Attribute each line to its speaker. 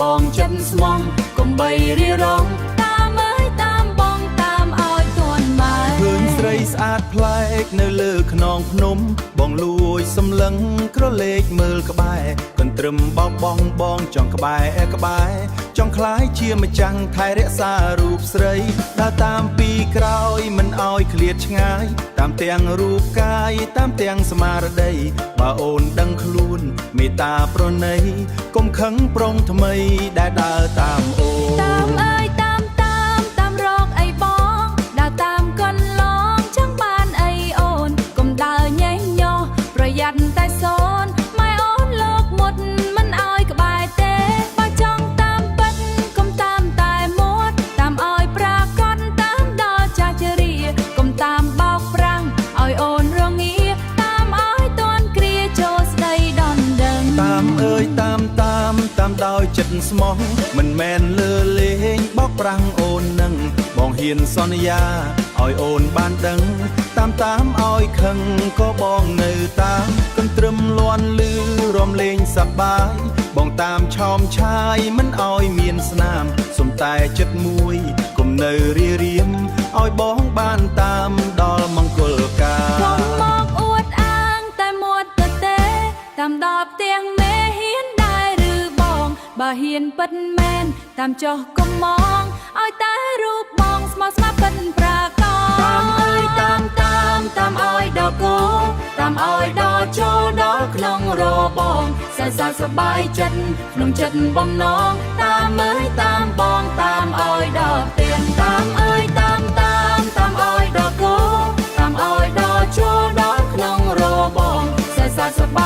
Speaker 1: បងចិត្តស្មងកុំបីរៀរង
Speaker 2: តាមអើយតាមបងតាមឲ្យទាន់ម៉ែ
Speaker 3: ឃើញស្រីស្អាតប្លែកនៅលើខ្នងភ្នំ បងលួចសម្លឹងក្រឡេកមើលក្បែរកន្ទ្រឹមបោកបងបងចង់ក្បែរក្បែរចង់ក្លាយជាម្ចាំងថែរក្សារូបស្រីដើរតាមពីក្រោយមិនឲ្យឃ្លាតឆ្ងាយតាមទាំងរូបកាយតាមទាំងស្មារតីបើអូនដឹងខ្លួនមេត្តាប្រណីកុំខឹងប្រុងថ្មីដែលដើរតាមអូន
Speaker 2: តាមអើយតាមតាមតាមរកអីបងដើរតាមកន្លងចង់បានអីអូនកុំដើរញ៉េះញោះប្រយ័ត្នតែសូនម៉ែអូនលោកមុតមិនឲ្យក្បែរទេបើចង់តាមពិតកុំតាមតែមាត់តាមឲ្យប្រាកដតាមដល់ចាស់ជរាកុំតាមបោកប្រាំងឲ្យអូនរងាតាមឲ្យទាន់គ្រាចូលស្ដីដណ្ដឹង
Speaker 3: តាមអើយតាមតាមតាមដោយចិត្តស្មោះមិនមែនលើលេងបោកប្រាំងអូននឹងបងហ៊ានសន្យាឲ្យអូនបានដឹង តាមតាមឲ្យខឹងក៏បងនៅតាមកន្ទ្រឹមលន់លឺរំលេងសប្បាយបងតាមឆោមឆាយមិនឲ្យមានស្នាមសុំតែចិត្តមួយគុំនៅរារៀមឲ្យបងបានតាមដល់មង្គលកា
Speaker 2: កុំ
Speaker 3: រ
Speaker 2: មកអួតអាងតែមាត់ទៅទេ តាមដល់ផ្ទាំងមេហ៊ានដែរឬបង បើហ៊ានពិតមែនតាមចុះកុំមងឲ្យតែរូបបងស្មោះស្ម័គ្រពិតប្រាកដ
Speaker 1: តាមអើយតាមតាមតាមឲ្យដល់គោតាមឲ្យដល់ចូលដល់ក្នុងរបងសែសាសប្បាយចិត្តក្នុងចិត្តបំណងតាមអើយតាមបងតាមឲ្យដល់ផ្ទះតាមអើយតាមតាមតាមឲ្យដល់គោតាមឲ្យដល់ចូលដល់ក្នុងរបងសែសាសប្បាយ